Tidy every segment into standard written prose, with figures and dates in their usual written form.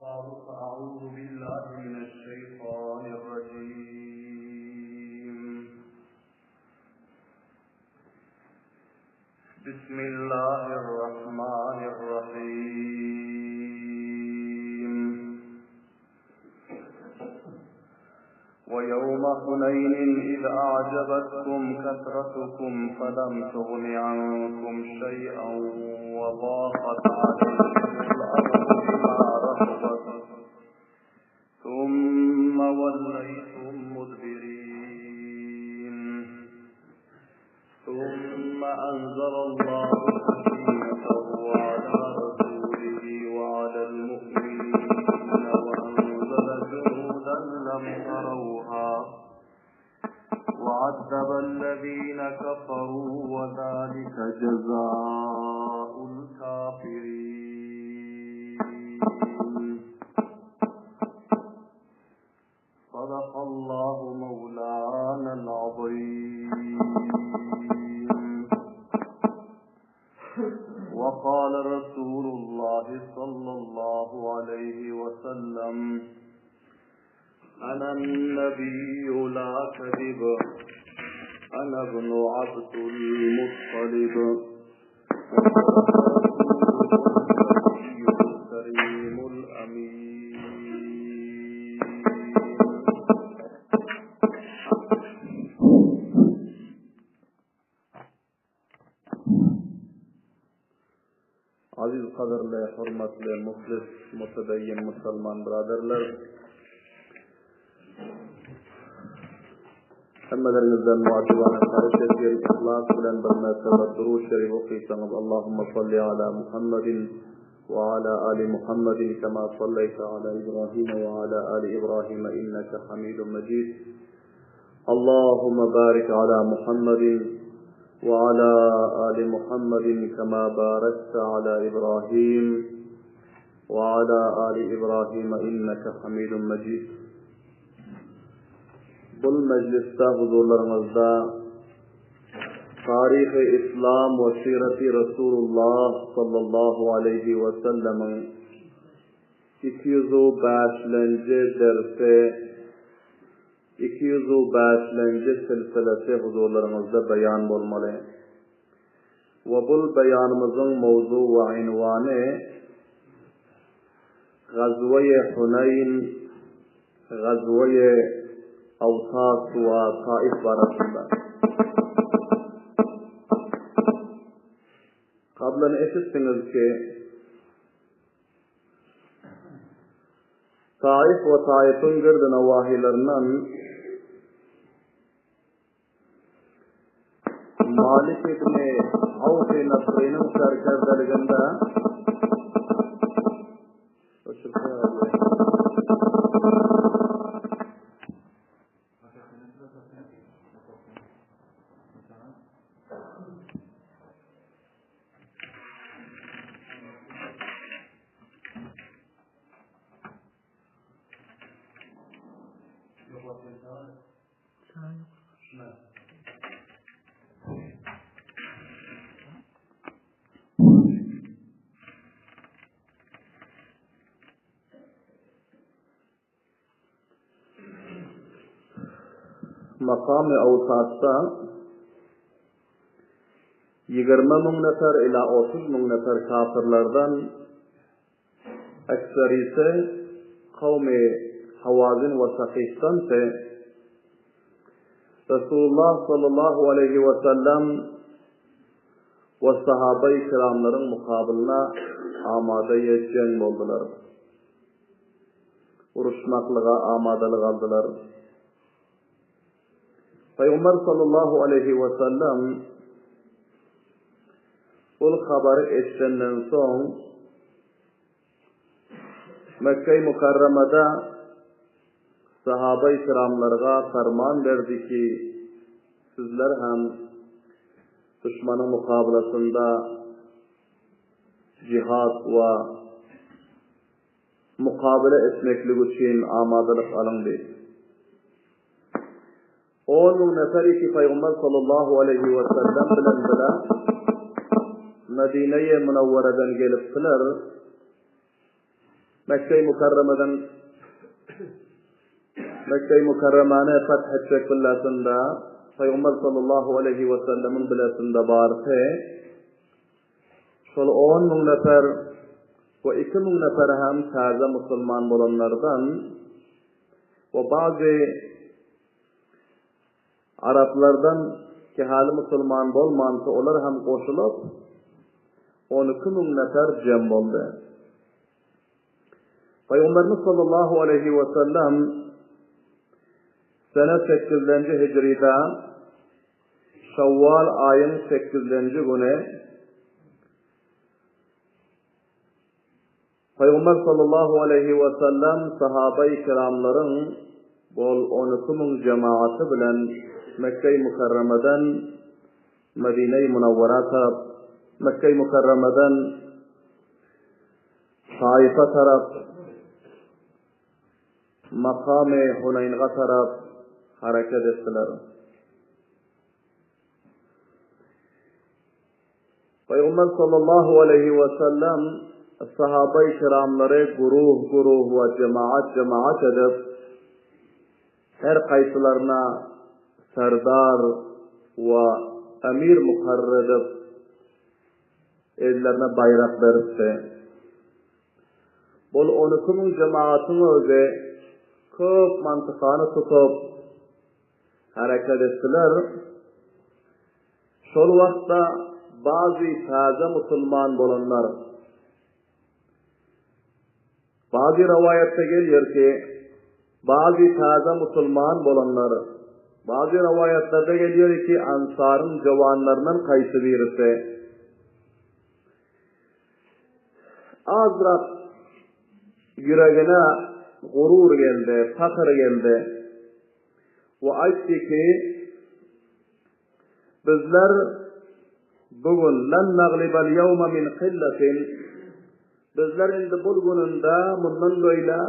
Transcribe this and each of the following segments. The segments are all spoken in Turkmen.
أعوذ بالله من الشيطان الرجيم بسم الله الرحمن الرحيم ويوم حنين إذ أعجبتكم كثرتكم فلم تغن عنكم شيئا وضاقت عليكم الأرض بما رحبت ثم وليتم مدبرين ثم أنزل الله سكينته على رسوله وعلى المؤمنين وأنزل جنودا لم تروها وعذب الذين كفروا وذلك جزاء الكافرين صدق الله مولانا العظيم وقال رسول الله صلى الله عليه وسلم أنا النبي لا كذب أنا ابن عبد المطلب الكريم الأمين Aziz gadyrly, hormatly, muhlis, mutedeýin musulman byraderler! Hemmeleriňizden muaddibana haýyş edýän yhlas bilen bir mertebe Durud şerif okysaňyz Allahumma salli ala Muhammedin we ala ali Muhammedin kema salleýte ala Ibrahim we ala ali Ibrahim inneke Hamidun Mejid. Allahumma barik ala Muhammedin we ala ali Muhammedin kema barakte ala Ibrahim we ala ali Ibrahim inneke Hamidun Mejid. Bul mejlisde huzurlaryňyzda Taryhy Yslam we Siraty Resulullah sallallahu aleýhi we sellemiň 205-lenji dersi, 205-lenji silsilesi huzurlaryňyzda beýan bolmaly. We bul beýanymyzyň mowzu we ynwany Gazweýi Huneýn Gazweýi Awtas we Taif barasynda. Gablan eşitdiňiz ki, Taif we Taifiň girdi-nawahylaryndan Malik ibn Awf Nasrynyň serkerdeliginde Makamy Awtasda 20 müň nefer ila 30 müň nefer kafirlerden Ekserisi kowmy Hawazin we Sakyfdandy. Resulullah sallallahu aleýhi we sellem we sahabaýy kiramlaryň mukabylyna amada-ýe jeň boldular. Uruşmaklyga amadalyk aldylar. Pygamber sallallahu aleýhi we sellem ol habary eşidenden soň Mekge-i Mukarramada sahaba-i kiramlarga ferman berdi ki, sizler hem duşmanyň mukabylasynda jihad we mukabele etmeklik üçin amadalyk alyň diýip. On müň nefer iki Pygamber sallallahu aleýhi we sellem bilen bile Medine-i Münewwereden gelipdiler. Mekge-i Mukarramadan Mekge-i Mukarramany fath etjek billasynda Pygamber sallallahu aleýhi we sellemiň bilesinde bardy. Şol on müň nefer we 2000 nefer hem täze musulman bolanlardan we bazy Araplardan ki haly musulman bolmansa olar hem goşulyp 12 müň nefer jem boldy. Pygamberimiz sallallahu aleýhi we sellem sene sekizlenji hijrida Şawwal aýyň sekizlenji güni Pygamber sallallahu aleýhi we sellem sahabaýy kiramlaryň bol 12 müň jemagaty bilen Mekge-i Mükerremeden Medine-i Munawwara tarap Mekge-i Mükerremeden Taifa tarap, makamy Huneýnga tarap hereket etdiler. Pygamber sallallahu aleýhi we sellem sahabaý kiramlary guruh-guruh we jemaat-jemaat edip, her haýsylaryna serdar we emir mukarrar edip, Ellerine baýrak beripdi. Bol 12 müň jemagatyň özi köp mantykany tutup, hereket etdiler. Şol wagtda bazy täze musulman bolanlar, Bazy rowaýatda gelýär ki, bazy täze musulman bolanlar, bazy rowaýatlarda gelýär ki, ansaryň jowanlaryndan kaýsy birisi azrak ýüregine gurur geldi, pahyr geldi we aýtdy ki, Bizler bu gün, Len naglibal ýewme min kyllatin, Bizler indi bul gününde mundan beýle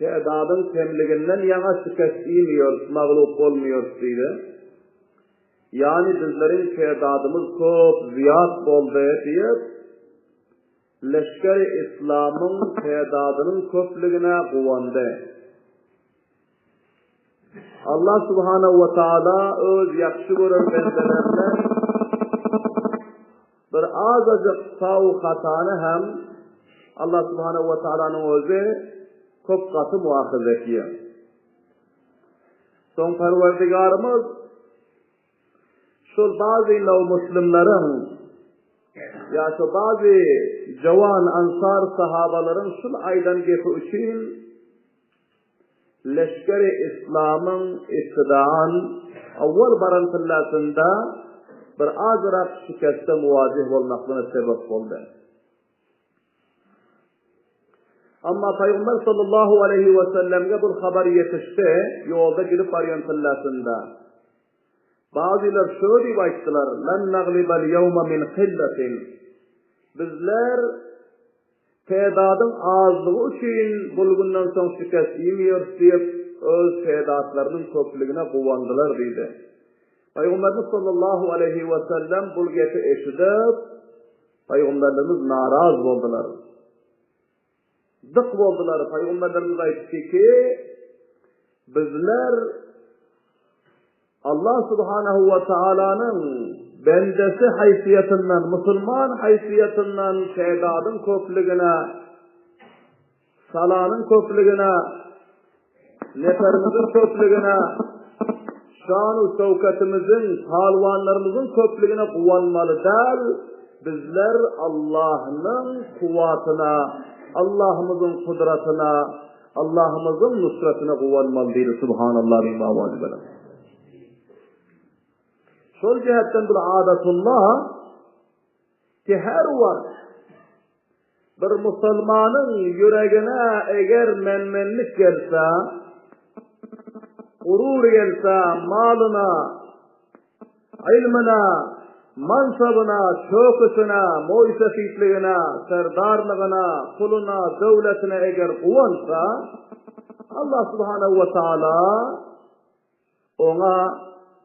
tedadyň kemliginden ýaňa şikest iýmeýäris, maglup bolmaýarys diýdi. Ýagny bizleriň tedadymyz köp zyýat boldy diýip, leşgeri yslamyň tedadynyň köplügine guwandy. Allah subhanahu we taala öz ýagşy gören bendelerinden bir azajyk saw hatany hem Allah subhanahu we taalanyň özi köp gaty muahyz etýär. Soň Perwerdigarymyz şol bazy nowmuslimleriň ýa şo bazy jawan ansar sahabalaryň şul aýdan gepi üçin Leşgeri Yslamyň ibtidaan, owwal baran tyllasynda bir azrak şikeste muwajih bolmaklygyna sebep boldy. Amma Pygamber sallallahu aleýhi we sellemge bul habar ýetişdi, ýolda gidip barýan tyllasynda. Bazylar şö diýip aýtdylar, Len naglibal ýewme min kyllatin. Bizler Tedadyň azlygy üçin bul günden soň şikest iýmeýäris diýip, öz tedatlarynyň köplügine guwandylar diýdi. Pygamberimiz sallallahu aleýhi wesellem bul gepi eşidip, Pygamberlerimiz naraz boldular. Dyk boldular. Pygamberlerimiz aýtdy ki, bizler Allah subhanahu we taalanyň bendesi haýsyýatyndan, musulman haýsyýatyndan şeýdadyň köplügine, salanyň köplügine, neferimiziň köplügine, şan-u şöwketimiziň, palwanlarymyzyň köplügine guwanmaly däl, bizler Allahnyň kuwwatyna, Allahymyzyň kudratyna, Allahymyzyň nusratyna guwanmaly diýdi Subhanallah diýip owazy bilen. Şol jähetden bir adatullah ki her wagt bir musulmanyň ýüregine eger menmenlik gelse, gurur gelse, malyna, Ylmyna, mansabyna, çöküsine, moýsefitligine, serdarlygyna, puluna, döwletine eger guwansa, Allah subhanahu we taala oňa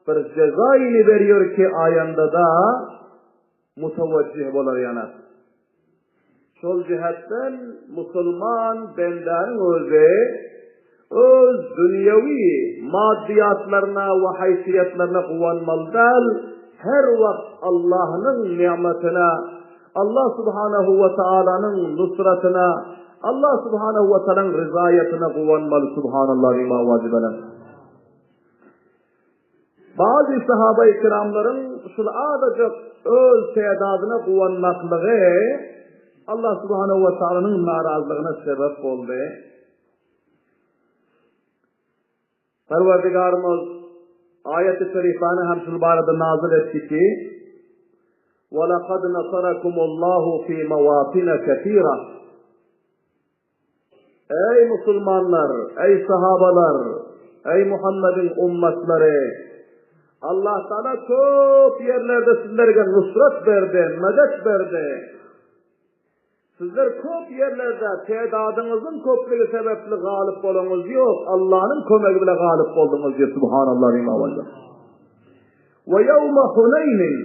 bir jezaýyny berýär ki, aýanda-da mutawajjih bolar ýanak. Şol jähetden musulman bendäniň özi öz dünýewi maddyýatlaryna we haýsyýetlerine guwanmaly däl, her wagt Allahnyň nygmatyna, Allah subhanahu we taalanyň nusratyna, Allah subhanahu we taalaň ryzaýatyna guwanmaly, Subhanallah diýmek wajyp ene. Bazy sahabaýy kiramlaryň şul azajyk öz tädadyna guwanmaklygy Allah subhanahu we taalanyň narazylygyna sebäp boldy. Perwerdigarymyz aýaty şerifany hem şul barada nazyl etdi ki, وَلَقَدْ نَصَرَكُمُ اللّٰهُ فِي مَوَاطِنَ كَثِيرَةٍ Eý musulmanlar, eý sahabalar, eý Muhammediň ummatlary! Allah Taala köp ýerlerde sizlerge nusrat berdi, medet berdi. Sizler köp ýerlerde tedadyňyzyň köplügi sebäpli galyp bolaňyz ýok, Allanyň kömegi bile galyp bolduňyz diýip subhanallah diýip Wa ýawma Huneýnin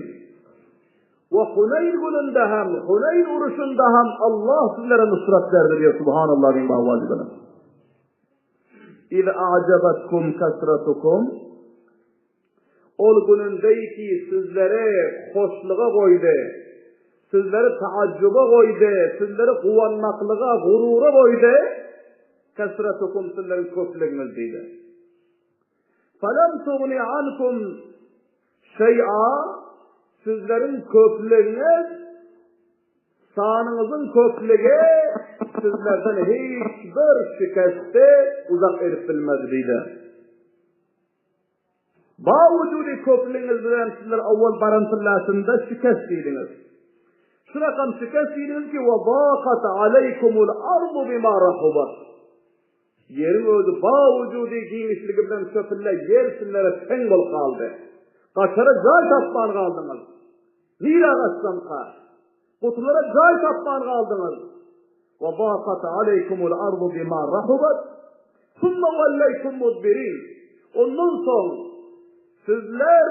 We Huneýn gününde hem, Huneýn uruşynda hem Allah sizlere nusrat berdi diýýär, Subhanallah diýiň bawazy bilen. Iz a'jabatkum kasratukum Ol günündeýki sizleri hoşluga goýdy, sizleri taajjuba goýdy, sizleri guwanmaklyga, gurura goýdy, kasratukum sizleriň köplügiňiz diýdi. Falam tugni ankum şeý'a sizleriň köplügiňiz, sanyňyzyň köplügi sizlerden hiç bir şikesti uzak edip bilmez diýdi. Bawujudi köplügiňiz bilen sizler owwal baran tyllasynda şikest diýdiňiz. Şu rakam şikest diýdiňiz ki, we daqat aleýkumul ardu bima rahubat. Ýeriň özi bawujudi giňişligi bilen köpülle ýer sizlere teň bolup galdy. Gaçara jaý tapman galdyňyz. Nirä gaçsamka? Gutulara jaý tapman galdyňyz. Wa daqat aleýkumul ardu bima rahubat, summa walleýtum mudbirin. Ondan soň sizler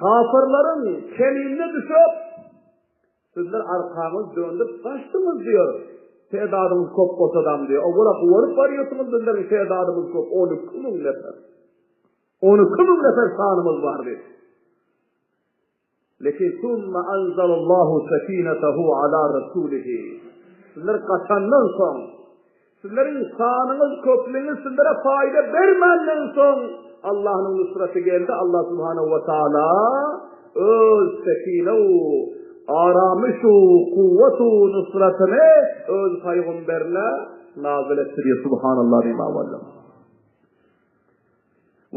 Kafyrlaryň kemine düşüp, sizler arkaňyzy döndürip gaçdyňyz diýer. Tedadyňyz köp bolsadam diýer. Owala guwanyp barýarsyňyz bizleriň tedadymyz köp, 12 müň nefer. 12 müň nefer sanymyz bar diýip. Lekin summa anzalallahu sakinatahu ala rasulihi. Sizler gaçandan soň Sizleriň sanyňyz, köplügiňiz sizlere paýda bermänden soň, Allahnyň nusraty geldi, Allah subhanahu we taala öz sekine-u, aramyş-u, kuwwat-u nusratyny öz paýgamberine nazyl etdi diýip, subhanallah diýip awallam.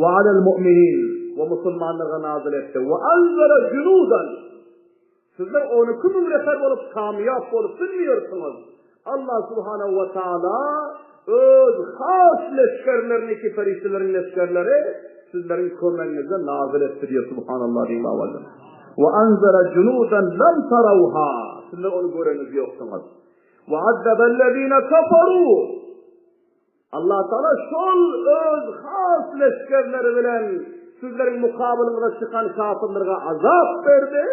Wa alel mu'minin, we musulmanlara nazyl etdi. Wa anzala junudan, Sizler 12 müň nefer bolup kamýap bolup bilmeýärsiňiz. Allah subhanahu we taala öz has leşgerlerini ki perişdeleriň leşgerleri sizleriň kömegiňize nazyl etdi diýip subhanallah diýip awalda. Wa anzala junudan lam tarawha. Sizler ony göreniz ýoksuňyz. Wa azzabellezina kafaru. Allatagala şol öz has leşgerleri bilen sizleriň mukabylyňyza çykan kafyrlarga azap berdi,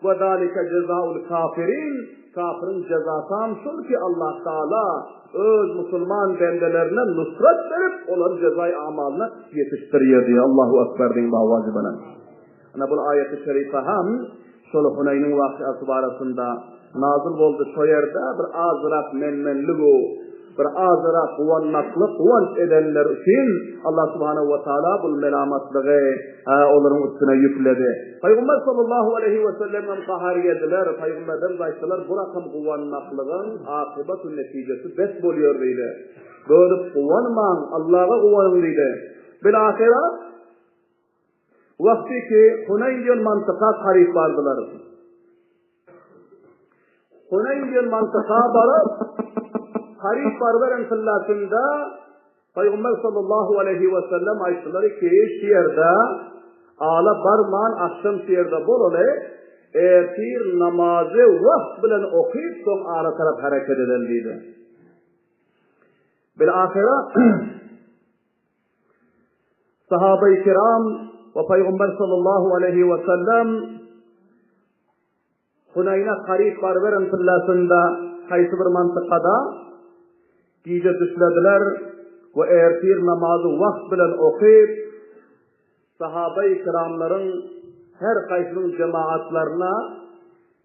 we zalike jezaul kafirin, kafyryň jezasam şol ki Allatagala öz musulman bendelerine nusrat berip olary jezaý amalyna ýetişdirýär diýýär. Allahu ekber diýiň bawajy bilen. Ana bul aýaty şerife hem şol Huneýniň wakyasy barasynda nazyl boldy. Şo ýerde bir azrak men-menligu, bir azrak guwanmaklyk, guwanç edenler üçin Allah subhanahu we taala bul melamatlygy olaryň üstüne ýükledi. Pygamber sallallahu aleýhi we sellem hem gahary geldiler. Pygamberden aýtdylar, bu rakam guwanmaklygyň akybatu netijesi bet bolýar diýdi. Bölüp guwanmaň, Allaha guwanyň diýdi. Bil-ahyra Wagty ki Huneýn diýen mantyka garyp bardylar. Huneýn diýen mantyka baryp, garyp baryberen tyllasynda Pygamber sallallahu aleýhi we sellem aýtdylar ki, şu ýerde ala barman akşam şu ýerde bolaly, ertir namazy wagt bilen okyp, soň ala tarap hereket edeli diýdi. Bil ahyra Sahabeýi kiram we Pygamber sallallahu aleýhi we sellem. Huneýne garyp baryberen tyllasynda haýsy bir mantykada gije düşlediler we ertir namazy wagt bilen okyp, sahabaýy kiramlaryň her haýsynyň jemagatlaryna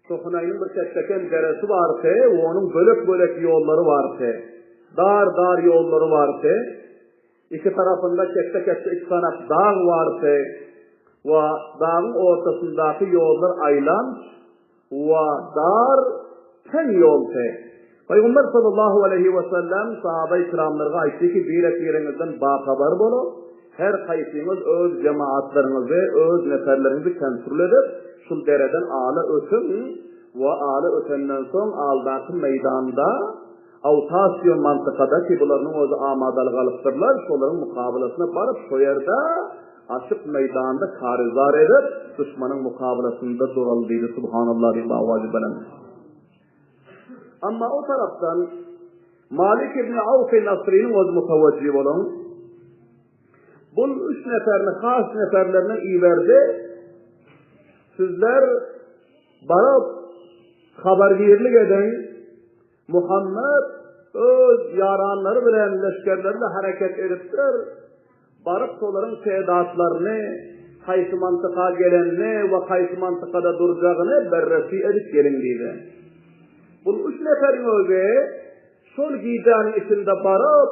şu Huneýniň bir ketdeken deresi bardy we onuň bölek-bölek ýollary bardy. Dar-dar ýollary bardy. Iki tarapynda ketde-ketde içganak dag bardy we dagyň ortasyndaky ýollar aýlanç we dar, teň ýoldy. Pygamber sallallahu aleýhi we sellem sahabaýy kiramlarga aýtdy ki, Birek-biriňizden bahabar boluň, her haýsyňyz öz jemaatlaryňyzy, öz neferleriňizi kontrol edip, şul dereden ala ötüň we ala ötenden soň aldaky meýdanda, Awtasio mantykada ki bularynyň ozi amadalyk alypdyrlar, şolaryň mukabylasyna baryp şo ýerde açyk meýdanda karyzar edip duşmanyň mukabylasynda duraly diýdi Subhanallah diýip awazy belent. Amma o tarapdan Malik ibn Awf Nasrynyň ozi mutawajjih boluň. Bul üç neferini has neferlerini iberdi. Sizler baryp habargirlik ediň. Muhammet öz ýaranlary bilen leşgerlerle hereket edipdir, baryp şolaryň tedatlaryny, haýsy mantyka gelenini we haýsy mantykada durjagyny berresi edip geliň diýdi. Bul üç neferiň özi şol gijäniň içinde baryp,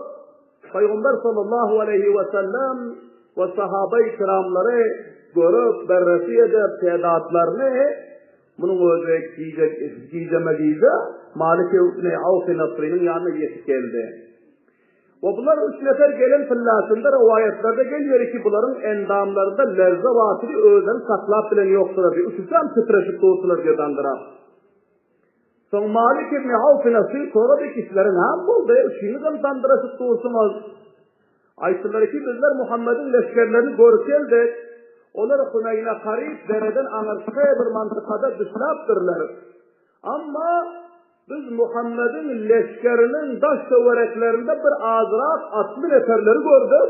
Pygamber sallallahu aleýhi we sellem we sahabaýy kiramlary görüp, berresi edip tedatlaryny, Munuň özi gije, gijeme-gije Malik ibn Awf Nasrynyň ýanyna ýetip geldi. We bular üç nefer gelen pyllasynda rowaýatlarda gelýär ki, bularyň endamlarynda lerze bardy, özlerini saklap bilen ýokdular diýip, üçüsem titreşip durdular diýip dandyrap. Soň Malik ibn Awf Nasry sorady ki, sizlere näme boldy, üçüňizem dandyraşyp dursuňyz? Aýtdylar ki, bizler Muhammediň leşgerlerini görüp geldik. Olar Huneýne garyp dereden aňyrky bir mantykada düşläpdirler. Amma biz Muhammediň leşgeriniň daş-töwereklerinde bir azrak atly neferleri gördük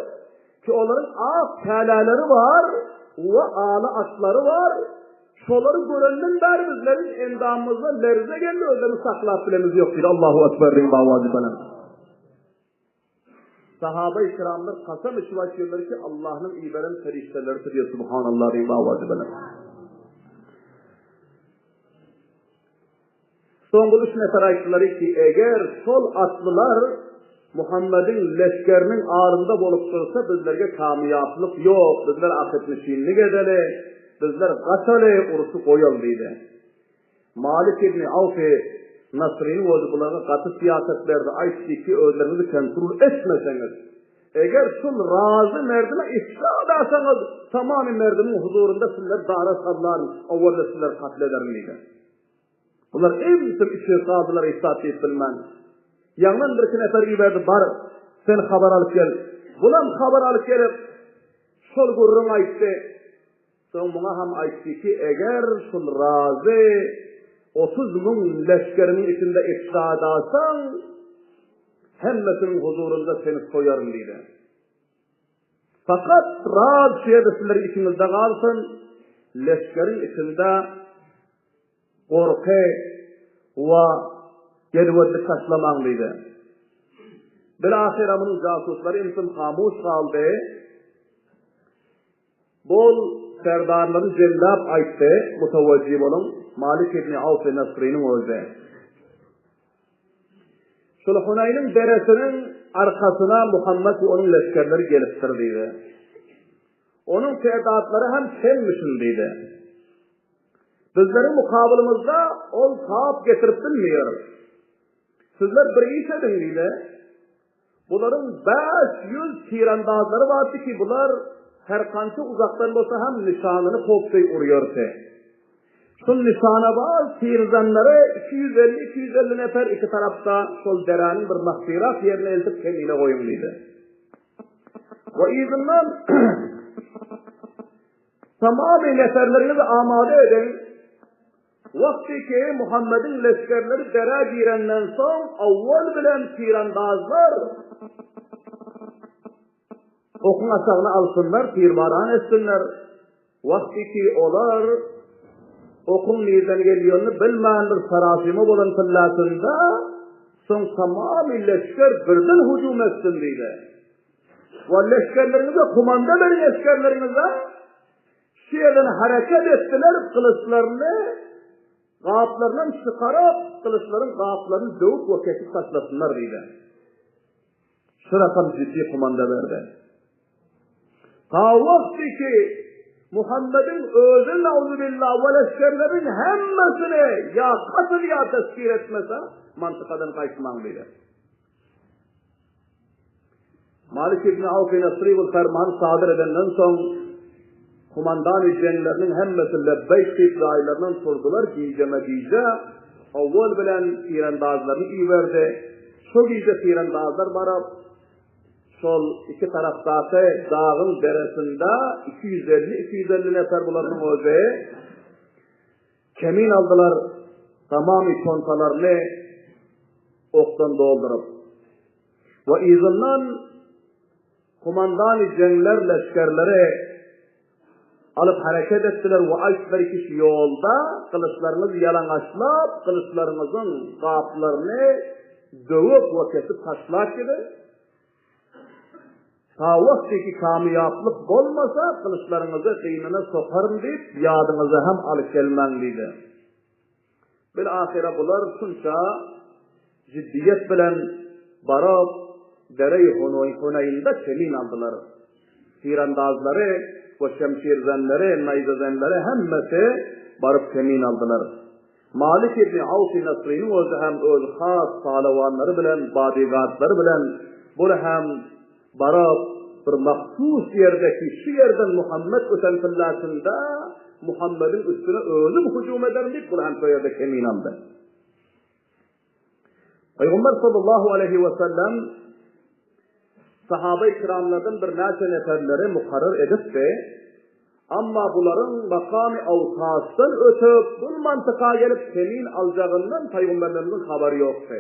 ki, olaryň ak käläleri bar we ala atlary bar. Şolary görenden bäri bizleriň endamymyzda lerze geldi, özlerini saklap bilemiz ýok diýdi. Allahu Ekber diýip awazy belent. Sahaba-i kiramlar kasam içip aýtýarlar ki, Allahnyň iberen perişdeleridir diýip, Subhanallah diýip awazy belent. Soňky üç nefer aýtdylar ki, eger şol atlylar Muhammediň leşgeriniň arynda bolup dursa, bizlerge kamyýaplyk ýok, bizler akyp-nişinlik edeli, bizler gaçaly, urşy goýaly diýdi. Malik ibn Awfy Nasrynyň özi bulara gaty syýasat berdi, aýtdy ki, özleriňizi kontrol etmeseňiz, eger şul razy merdime ifşa adasaňyz, tamamy merdimiň huzurynda sizleri dara sallaryn, owalda sizleri katl ederin diýdi. Bular emsem içe galdylar ifsat diýip bilmän. Ýaňdan birki nefer iberdi, bar, sen habar alyp gel. Bulam habar alyp gelip, şol gürrüň aýtdy. Soň muňa ham aýtdy ki, eger şul razy 30 000 leşgeriniň içinde ifşadasaň, hemmesiniň huzurynda seni soýaryn diýdi. Fakat raz şu ýerde sizleriň içiňizde galsyn, leşgeriň içinde gorky we gezwezlik taşlamaň diýdi. Bilahyra munuň jasuslary imsim hamuş galdy. Bol serdarlaryny jemläp aýtdy, Mutawajjy boluň, Malik ibn Awf Nasrynyň özi. Şol Hunaýnyň deresiniň arkasyna Muhammet we onuň leşgerleri gelipdir diýdi. Onuň tedatlary hem kemmişin diýdi. Bizleriň mukabylymyzda ol tap getirip bilmeýär. Sizler bir iş ediň diýdi. Bularyň 500 tirandazlary bardy ki, bular her kança uzakdan bolsa hem nyşanyny popdeý urýardy. Şol nyşanabaz tirzanlary 250-250 nefer iki tarapda şol deräniň bir mahfirak ýerine eltip kemine goýuň diýdi. We yzyndan tamamy neferleriňizi amada ediň. Wagty ki Muhammediň leşgerleri derä girenden soň awwal bilen tirandazlar okuň aşagyna alsynlar, tirbaran etsinler. Wagty ki olar. Okuň nirden gelýänini bilmän bir sarasyma bolan tyllasynda, soň tamamy leşger birden hüjüm etsin diýdi. We leşgerleriňize kumanda beriň esgerleriňize, şu ýerden hereket etdiler, gylyçlaryny gaplaryndan çykaryp, gylyçlaryň gaplaryny döwüp we kesip taşlasynlar diýdi. Şu rakam ciddi kumanda berdi. Ta wagty ki Muhammediň özi nauzubilla we leşgerleriniň hemmesini ýa katl ýa tesfir etmese mantykadan gaýtmaň diýdi. Malik ibn Awf Nasry bu fermany sadyr edenden soň kumandany jeňleriniň hemmesi lebbeýk diýip jaýlaryndan turdular gijeme gije owwal bilen tirendazlaryny iberdi. Şo gije tirendazlar baryp Şol iki tarapdaky dagyň deresinde 250, 250 nefer bularynyň özi kemin aldylar, tamamy tontalaryny okdan dolduryp. We yzyndan komandany jeňler leşgerleri alyp hereket etdiler we aýtdylar ki, şu ýolda gylyçlaryňyzy ýalaňaçlap, gylyçlaryňyzyň gaplaryny döwüp we kesip taşlap gidiň. Ta wagty ki kamyýaplyk bolmasa, gylyçlaryňyzy gynyna sokaryn diýip, ýadyňyza hem alyp gelmäň diýdi. Bil-ahyra bular şunça jiddiýet bilen baryp, Dereýi Huneýnde kemin aldylar. Tirandazlary we şemşirzenleri, naýzazenleri hemmesi baryp kemin aldylar. Malik ibn Awf Nasrynyň özi hem öz has palawanlary bilen, bodyguardlary bilen bul hem baryp, bir mahsus ýerdeki şu ýerden Muhammet öten tyllasynda Muhammediň üstüne özüm hüjüm ederin diýip, bul hem şo ýerde kemin aldy. Pygamber sallallahu aleýhi we sellem sahaba-i kiramlardan birnäçe neferleri mukarrar edipdi. Amma bularyň makamy Awtasdan ötüp, bul mantyka gelip kemin aljagyndan pygamberlerimiziň habary ýokdy.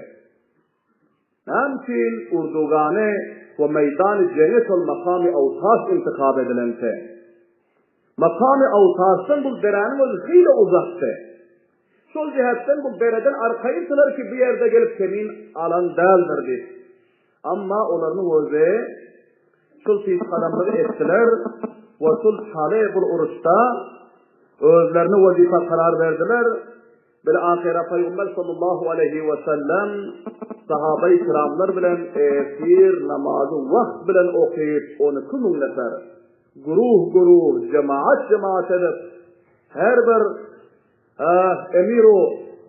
Näme üçin urdugany we meýdany jeňe şol makamy Awtas intikap edilense? Makamy Awtasdan bul deräniň özi hyýla uzakdy. Şol jähetden bu dereden arkaýyndylar ki, bu ýerde gelip kemin alan däldir diýip. Amma olaryň özi şul pişgadamlygy etdiler we şul çaly bul uruşda özlerine wezipe karar berdiler. Bil-ahyra Pygamber sallallahu aleýhi we sellem sahabai kiramlar bilen ertir namazy wagt bilen okyp 12 müň nefer guruh-guruh, jemaat-jemaat edip her bir Emiru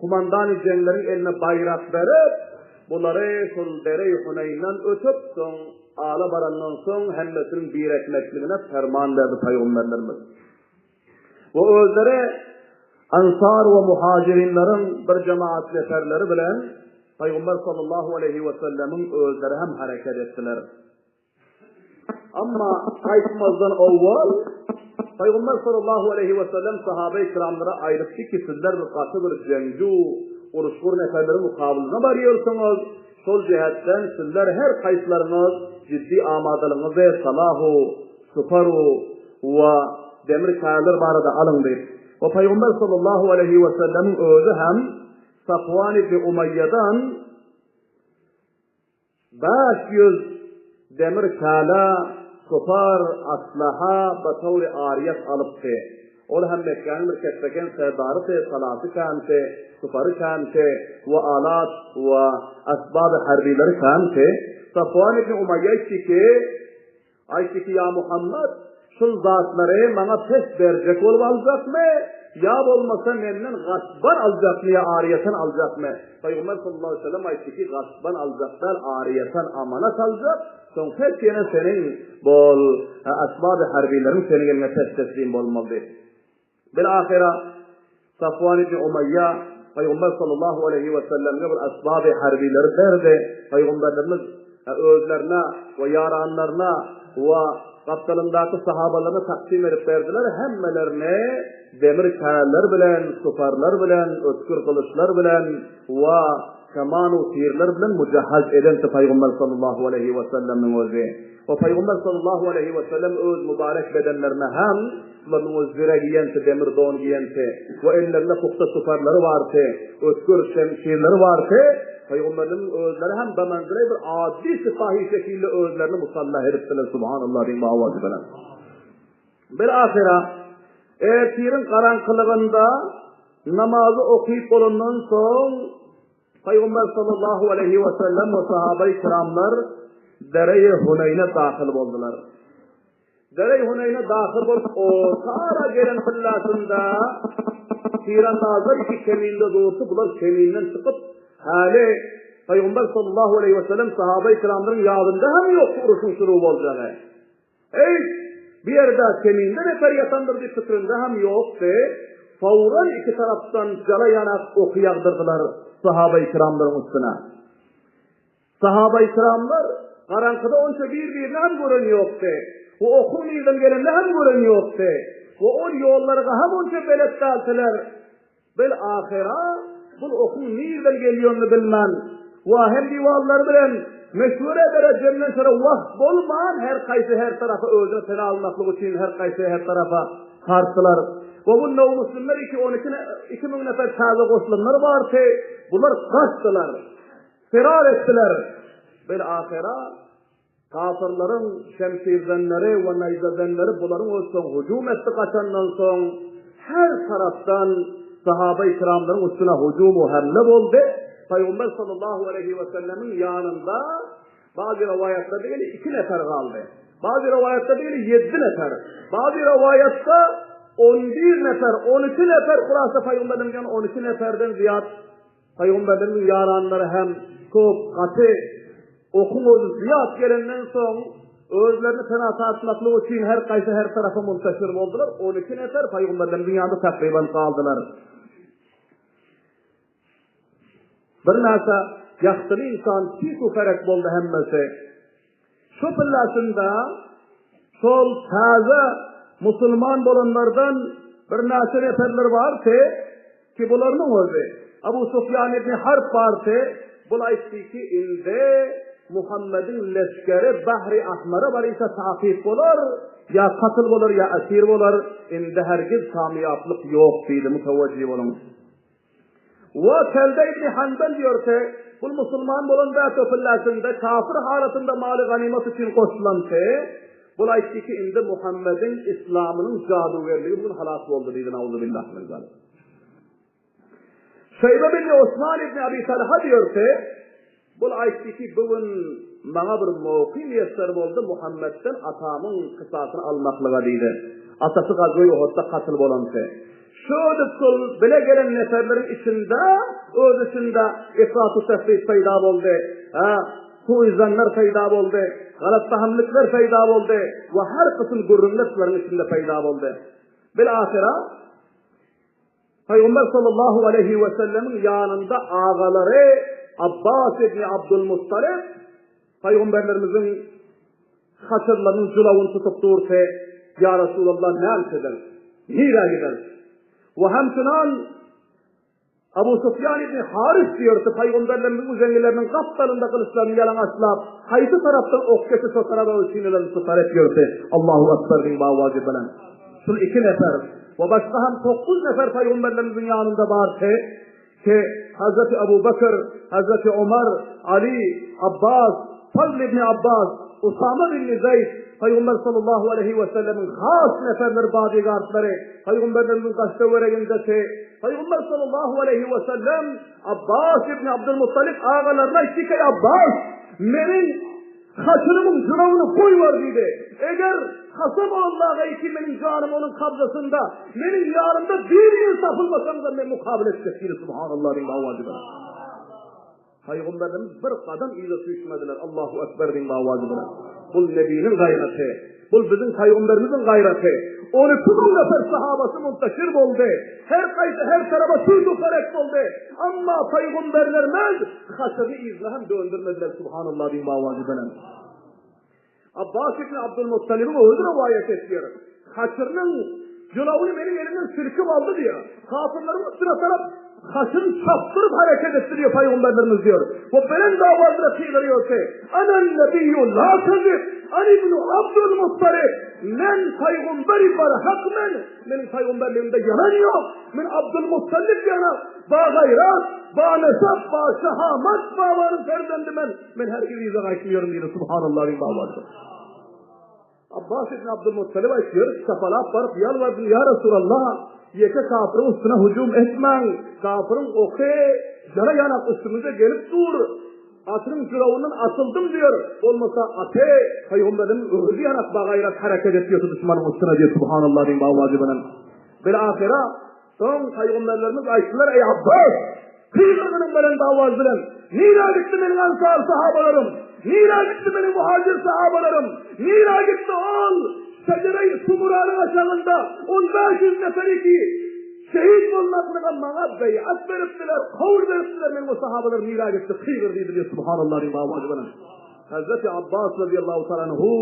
kumandany jeňleriň eline baýrak berip, bulary şol Dereýi Huneýnden ötüp, soň ala barandan soň hemmesiniň birekmekligine perman berdi pygamberlerimiz. We özleri Ansar we Muhajirinleriň bir jemaat neferleri bilen Pygamber sallallahu aleýhi we sellemiň özleri hem hereket etdiler. Amma gaýtmazdan owwal Pygamber sallallahu aleýhi we sellem sahabeýi kiramlara aýdypdy ki, sizler bir gaty bir jeňju, uruşgur neferleriň mukabylyna barýarsyňyz, şol jähetden sizler her haýsylaryňyz jiddi amadalygyňyzy salahu, suparu we demir kärler barada alyň diýip. We Pygamber sallallahu aleýhi we sellemiň özi hem Safwan ibn Umaýýadan 500 demir kala, sopar, aslaha batawry aryýat alypdy. Ol hem Mekgäniň bir ketbeken serdarydy, salasy kämti, supary kämti we alat we asbaby harbileri kämti. Safwan ibn Umaýýa aýtdy ki, Aýtdy ki, Ýa Muhammet, şul zatlary maňa pes berjek bolup aljakmy, ýa bolmasa menden gasban aljakmy ýa aryýatan aljakmy? Pygamber sallallahu aleýhi we sellem aýtdy ki, Gasban aljak däl, aryýatan amanat aljak, soň pes ýene seniň bol asbaby harbileriň seniň eliňe pes teslim bolmaly diýip. Bil-ahyra Safwan ibn Umaýýa Pygamber sallallahu aleýhi we sellemge bir asbaby harbileri berdi. Pygamberlerimiz özlerine we ýaranlaryna we gapdalyndaky sahabalaryna taksim edip berdiler. Hemmelerini demir kärler bilen, suparlar bilen, ötgür gylyçlar bilen we keman u tirler bilen mujahhaz edenti Pygamber sallallahu aleýhi we sellemiň özi. We Pygamber sallallahu aleýhi we sellem öz mübarek bedenlerine hem. Bularyň özi zire giýenti, demir don giýenti we ellerinde pugta tuparlary bardy, ötgür şemşirleri bardy. Pygamberleriň özleri hem bemenzile bir ady sipahi şekilde özlerini musallah edipdiler, subhanallah diýiň bu awazy bilen. Bir ahyra ertiriň garaňkylygynda namazy okyp bolandan soň Pygamber sallallahu aleýhi we sellem we sahabeýi kiramlar Dereýi Huneýne dahyl boldular. Dereýi Huneýne dahyl bolup orta ara gelen pyllasynda tirandazlar iki keminde durdy, bular keminden çykyp, häli Pygamber sallallahu aleýhi we sellem sahabeýi kiramlaryň ýadynda hem ýokdy uruşyň şuru boljagy. Eý, bu ýerde keminde nefer ýatandyr diýip pikirinde hem ýokdy. Fawran iki tarapdan jala ýanak oky ýagdyrdylar sahabaýy kiramlaryň üstüne. Sahabaýy kiramlar garaňkyda onça bir-birini hem gören ýokdy. We okuň nirden gelenini hem gören ýokdy. We ol ýollarga hem onça belet däldiler. Bil ahyra bul okuň nirden gelýänini bilmän, wa hem diwallary bilen meşwere edere jemden şere wagt bolman her kaýsy her tarapa özüne pena almaklyk üçin her kaýsy her tarapa tartdylar. We bu nowmuslimler iki on iki 2000 nefer täze goşulanlar bardy, bular gaçdylar. Firar etdiler. Bil ahyra Kafyrlaryň şemşirzenleri we naýzazenleri bularyň üstüne hüjüm etdi gaçandan soň her tarapdan sahaba-i kiramlaryň üstüne hüjüm we hemle boldy. Pygamber sallallahu aleýhi we sellemiň ýanynda bazy rowaýatlarda gelýär iki nefer galdy. Bazy rowaýatlarda gelýär ýedi nefer. Bazy rowaýatda 11 nefer, 12 nefer hulasa pygamberleriň ýanynda 12 neferden zyýat Pygamberleriň ýaranlary hem köp gaty okuň özi zyýat gelenden soň özlerini pena tartmaklyk üçin her gaýsy her tarapa muntaşir boldular. 12 nefer pygamberleriň ýanynda takryban galdylar. Bir näçe ýagtyly insan tiz ferek boldy hemmesi. Şu pillasynda şol täze musulman bolanlardan birnäçe neferler bardy ki, bularynyň özi Abu Sufýan ibn Harp bardy, bul aýtdy ki, indi Muhammediň leşgeri Bahri Ahmara barysa takyk bolar, ýa katyl bolar, ýa esir bolar, indi hergiz kamýaplyk ýok diýdi, mutawajjih boluň. We Kelde ibn Hanbel diýorse, Bul musulman bolan bäsöpülläsinde kafir halatynda maly ganymat üçin goşulanse, bul aýtdy ki, indi Muhammediň islamynyň jadugerligi bu gün halas boldy diýdi, nauzubillah min zalik. Şeýbe bin Osman ibn Abi Talha diýorse, Bul aýtdy ki, bu gün maňa bir mowky miýesser boldy Muhammetden atamyň kysasyny almaklyga diýdi. Atasy Gazweý Uhudda katyl bolandy. Şödüp şol bile gelen neferleriň içinde öz içinde ifrat-u tefrit peýda boldy. Hä, suizanlar peýda boldy, galatpahymlyklar peýda boldy we her kysym gürrüňler şularyň içinde peýda boldy. Bil-ahyra Pygamber sallallahu aleýhi we sellemiň ýanynda agalary Abbas ibn Abdul Muttalib pygamberlerimiziň haçyrlarynyň julawyny tutup durdy, Ýa Resulallah näme ederis? Nirä gideris? We hemçinan Abu Sufýan ibn Haris diýerdi, pygamberlerimiziň üzeňňileriniň gapdalynda gylyçlaryny ýalaňaçlap, haýsy tarapdan ok geçse şo taraba öz synalaryny tutar et ýördi. Allahu Akbar diýiň bawajy bilen. Şul iki nefer we başga hem tokuz nefer pygamberlerimiziň ýanynda bardy ki, Hazreti Abu Bekr, Hazreti Omar, Ali, Abbas, Fazl ibn Abbas, Usama ibn Zeýd, Pygamber sallallahu aleýhi we sellemiň has neferleri bodyguardlary, pygamberlerimiziň daş-töweregindeki Pygamber sallallahu aleýhi we sellem Abbas ibn Abdul Muttalib agalaryna aýtdy ki, Abbas, meniň Haçynymyň jylawyny goýber diýdi. Eger, kasam Allaha ki, meniň janym onuň kabzasynda, meniň ýanymda bir ýyl tapylmasaňyzam men mukabyl etjek diýdi. Subhanallah diýiň owazy bilen. Pygamberlerimiz bir gadam yza süýşmediler. Allahu Ekber diýiň owazy bilen. Bul nebiniň gaýraty. Bul biziň pygamberimiziň gaýraty. 12 müň nefer sahabasy muntaşir boldy. Her gaýsy her taraba tüýs ukarek boldy. Amma pygamberlerimiz haçyny yzyna hem döndürmediler. Subhanallah diýiň owazy bilen. Abbas ibn Abdulmuttalibiň özi rowaýat etýär. Haçyrynyň jylawyny meniň elimden silkip aldy diýýär. Kafirleriň üstüne tarap haçyny çapdyryp hereket etdi diýýär pygamberlerimiz diýýär. We belent owaz bilen gygyrýardy. Anan nabiyyu la kezib, an ibn Abdulmuttalib. Men paýgamberi barhak men, meniň paýgamberligimde ýalan ýok. Men Abdul Muttalib ýaly bagaýrat, banesap, başahamat babanyň perzendi men. Men hergiz yza gaýtmaýaryn diýdi. Subhanallah diýip babardy. Abbas ibn Abdul Muttalib aýtýar, Çapalap baryp ýalbardym, Ýa Resulallah, ýeke kapyryň üstüne hüjüm etmäň, kapyryň oky jara ýanak üstümize gelip dur, atynyň jylawyndan asyldym diýer, bolmasa aty pygamberimiň özi ýanak bagaýrat hereket etýär şu duşmanyň üstüne diýip, Subhanallah diýip awazy bilen. Bil-ahyra, Soň pygamberlerimiz aýtdylar, Eý Abbas! Kygyrgynyň belent owaz bilen, Nirä gitdi meniň ansar sahabalarym? Nirä gitdi meniň muhajir sahabalarym? Nirä gitdi ol Şejereýi Sumuranyň aşagynda on 500 neferi ki, şehit bolmaklyga maňa beýat beripdiler, kawl beripdiler, meniň o sahabalarym nirä gitdi? Kygyr diýdi diýip, Subhanallah diýip owazy bilen. Hazreti Abbas radiyallahu ta'ala anhu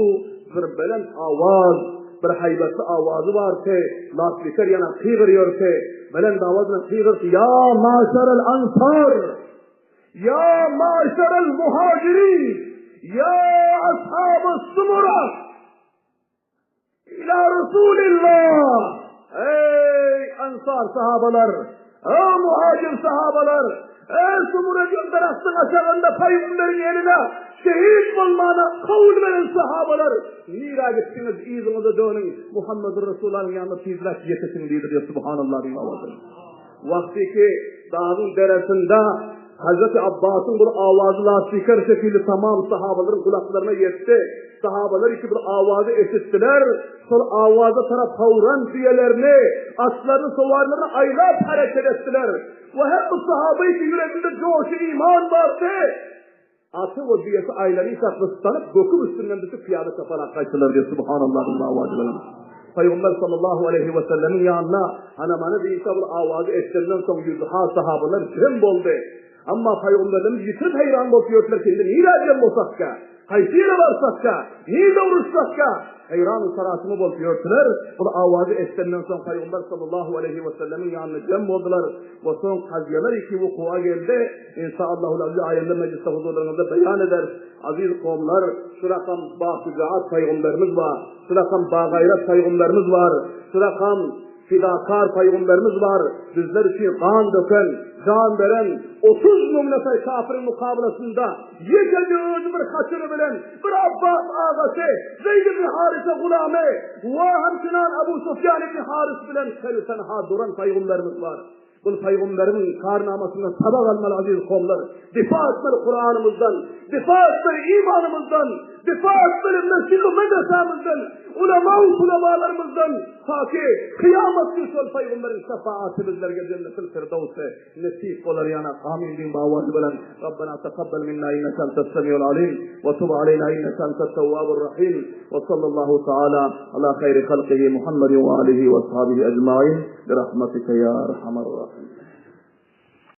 bir belent awaz, bir haýbatly awazy bardy, lasbiker ýana kygyrýardy, belent awaz bilen kygyrdy, Ýa maşaral ansar, ýa maşaral muhajirin, ýa ashaby sumura, Ila Resulillah! Eý, ansar sahabalar! Eý, muhajir sahabalar! Eý, Sumure gül daragtyň aşagynda pygamberiň eline şehit bolmana kabul beren sahabalar! Nirä gitdiňiz, yzyňyza dönüň, Muhammedur Resulallanyň ýanyna tizräk ýetişiň diýdi diýip, Subhanallah diýip owazy. Wagty ki, dagyň deresinde Hazreti Abbasyň bir awazy lasbiker şekilli tamam sahabalaryň gulaklaryna ýetdi. Sahabalar iki bir awazy eşitdiler. Şol awaza tarap howran düýelerini, atlaryny, sowarlaryny aýlap hereket etdiler. We her bir sahaba iki ýüreginde joşy iman bardy. Aty we düýesi aýlanyşa gyssanyp, göküň üstünden düşüp pyýada çapalap gaýtdylar diýip, Subhanallah diýip awazy bilen. Pygamber sallallahu aleýhi we sellemiň ýanyna hanamany diýse bir awazy eşidenden soň ýüzüha sahabalar jem boldy. Emma pygamberlerimiz ýitirip heýran bolup ýördüler ki, indi nirä jem bolsakka? Haýsy ýere barsakka? Nirde uruşsakka? Heýran sarasyma bolup ýördüler. Bir awazy eşidenden soň pygamber sallallahu aleýhi we sellemiň ýanyna jem boldular we soň kazyýalar iki wukuwa geldi. Inşaallahul aziz aýynda mejlisde huzurlaryňyzda beýan ederis. Aziz kowumlar, şu rakam ba-şujaat paýgamberimiz bar, şu rakam ba-gaýrat paýgamberimiz bar, şu rakam fidakar paýgamberimiz bar, bizler üçin gan döken, jan beren, 30 nefar kafiriň mukabalasynda ýekeje özi bir haçyry bilen, bir Abbas agasy, Zeýd ibn Harise gulamy we hemçinan Abu Sufýan ibn Haris bilen teni-tenha duran paýgamberimiz bar. Bul pygamberiň karnamasyndan sabak almaly aziz kowumlar. Difa etmeli Kuranymyzdan, difa etmeli imanymyzdan, difa etmeli mesjid we medresämizden, ulama we ulamalarymyzdan ta ki kyýamat gün şol pygamberiň şefaaty bizlerge jennetil firdawsy nesip bolar ýana. Amin diýiň bawazy bilen. Rabbena takabbal minna inneke entes semiul alim we tub aleyna inneke entet tewwabur rahim. We sallallahu taala ala haýri halkihi Muhammedin we alihi we ashabihi ecmain. Birahmatike ya erhamer rahimin.